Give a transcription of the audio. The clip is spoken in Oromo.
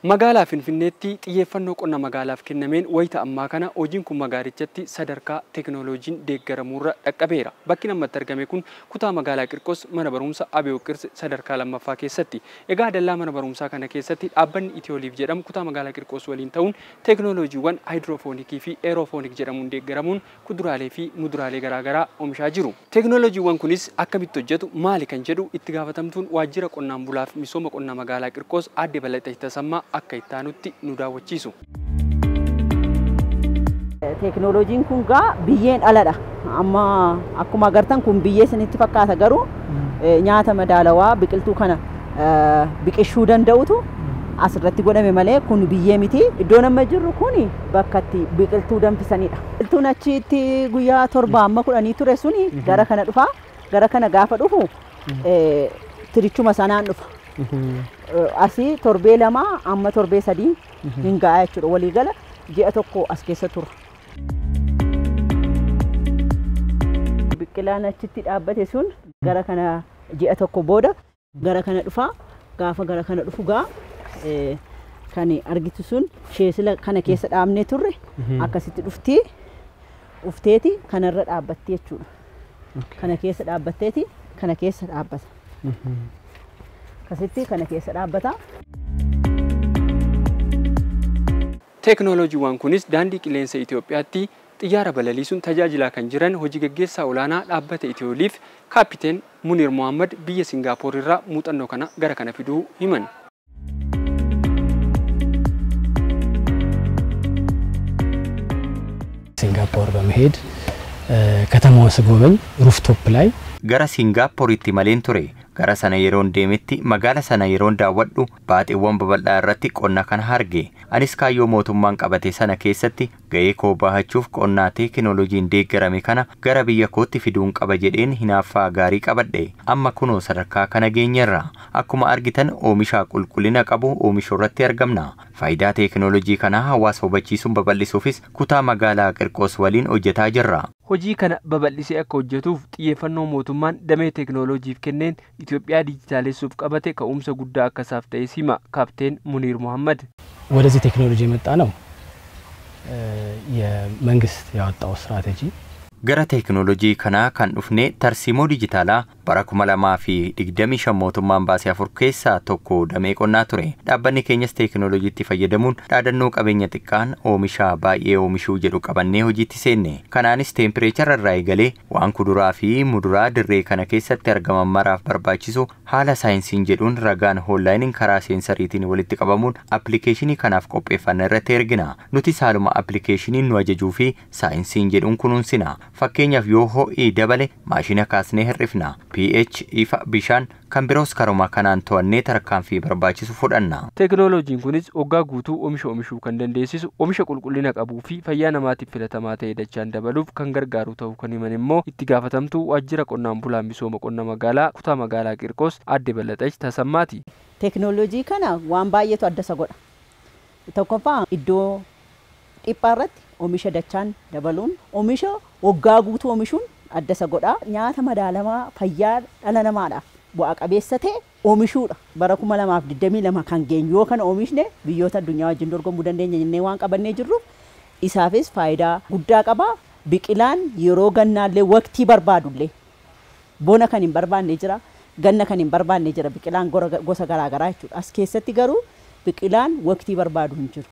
Magaalaa Finfinneetti xiyyeeffannoo qonna magaalaaf kennameen wayita ammaa kana hojiin kun magaalichatti sadarkaa teekinooloojiin deeggaramuurra dhaqqabeera. Bakki namatti argame kun kutaa magaalaa Qirqos mana barumsa Abiyoo Qirsi sadarkaa lammaffaa keessatti. Egaa dallaa mana barumsaa kana keessatti dhaabbanni Itiyooliif jedhamu kutaa magaalaa Qirqos waliin ta'uun teekinooloojiiwwan haayidroofonikii fi eeroofonik jedhamuun deeggaramuun kuduraalee fi muduraalee garaagaraa oomishaa jiru. Teekinooloojiiwwan kunis akkamitti hojjetu maali kan jedhu itti gaafatamtuun waajjira qonnaan bulaaf misooma qonna magaalaa Qirqos aadde Ballaxee Tasammaa akka itti aanutti nu daawwachiisu. Teekinooloojiin kun gaa biyyeen aladha. Amma akkuma agartan kun biyyee isinitti fakkaata garuu nyaata madaalawaa biqiltuu kana biqilchuu danda'utu asirratti godhame malee kun biyyee miti. Iddoon amma jirru kun bakka itti biqiltuu danfisanidha. Biqiltuun achitti guyyaa 7 amma 10 ture suni gara kana dhufa. Gara kana gaafa dhufu tirichuma sanaan dhufa. Asii torbee 2 amma torbee 3 hin ga'a jechuudha. Waliigala ji'a 1 as keessa tura. Biqilaan achitti dhaabbate sun gara kana ji'a 1 booda gara kana dhufa. Gaafa gara kana dhufu gaa kan argitu sun sheesila kana keessa dhaabnee turre akkasitti dhufti ufteeti kanarra dhaabbatti jechuudha. Kana keessa dhaabbatteeti kana keessa dhaabbata. Akkasitti kana keessa dhaabbata. Teekinooloojiiwwan kunis daandii qilleensa Itoophiyaatti xiyyaara balaliisuun tajaajilaa kan jiran hojii gaggeessaa olaanaa dhaabbata Itiyooliif kaappiteen Munir Mohammad biyya Singaappoor irraa muuxannoo kana gara kana fiduu himan. ሲንጋፖር በመሄድ ከተማውን ስጎበኝ ሩፍቶፕ ላይ gara Singaappooritti maleen ture. Gara sana yeroon deemetti magaala sana yeroon daawwadhu baaxiiwwan babal'aa irratti qonna kana arge. Anis kaayyoo mootummaan qabate sana keessatti ga'ee koo bahachuuf qonnaa teekinooloojiin deeggarame kana gara biyya kootti fiduun qaba jedheen hinaaffaa gaarii qabadhe. Amma kunoo sadarkaa kana geenyerra. Akkuma argitan oomisha qulqullina qabu oomishuu irratti argamna. Faayidaa teekinooloojii kanaa hawaasa hubachiisuun babal'isuufis kutaa magaalaa Qirqos waliin hojjetaa jirra. Hojii kana babal'isee akka hojjetuuf xiyyeeffannoo mootummaan damee teekinooloojiif kenneen Itoophiyaa dijitaalessuuf qabate ka'umsa guddaa akka isaaf ta'e hima kaapteen Muniir Mohammad. ወደዚህ ቴክኖሎጂ የመጣ ነው የመንግስት ያወጣው ስትራቴጂ Gara teekinooloojii kanaa kan dhufne tarsiimoo dijitaalaa bara 2025 mootummaan baasee 4 keessaa tokko damee qonnaa ture. Dhaabbanni keenyas teekinooloojiitti fayyadamuun dhaadannoo qabeenya xiqqaan oomisha baay'ee oomishuu jedhu qabannee hojiitti seenne. Kanaanis teempireechara irraa eegalee waan kuduraa fi muduraa dirree kana keessatti argaman maraaf barbaachisu haala saayinsiin jedhuun ragaan onlaayiniin karaa seensariitiin walitti qabamuun appilikeeshinii kanaaf qopheeffanne irratti ergina. Nutis haaluma appilikeeshiniin nu ajajuu fi saayinsiin jedhuun kunuunsina. Fakkeenyaaf yoo ho'i dabale maashina kaasnee hir'ifna. pH ifa bishaan kan biroos karuma kanaan to'annee tarkaanfii barbaachisu fudhanna. Teekinooloojiin kunis waggaa guutuu oomisha oomishuu kan dandeessisu oomisha qulqullina qabuu fi fayyaa namaatiif filatamaa ta'e dachaan dabaluuf kan gargaaru ta'uu kan himan immoo itti gaafatamtuu waajjira qonnaan bulaa misooma qonna magaalaa kutaa magaalaa Qirqos aadde Ballaxeech Tasammaati. Teekinooloojii kana waan baay'eetu adda isa godha. Tokkoffaa iddoo dhiphaa irratti oomisha dachaan dabaluun oomisha waggaa guutuu oomishuun adda isa godha. Nyaata madaalamaa fayyaa dhala namaadhaaf bu'aa qabeessa ta'e oomishuudha. Bara 2022 kan geenyu yoo kana oomishne biyyoota addunyaa wajjin dorgomuu dandeenya jennee waan qabannee jirruuf isaafis faayidaa guddaa qaba. Biqilaan yeroo gannaallee waqtii barbaadullee bona kan hin barbaanne jira, ganna kan hin barbaanne jira biqilaan gosa garaagaraa jechuudha. As keessatti garuu biqilaan waqtii barbaadu hin jiru.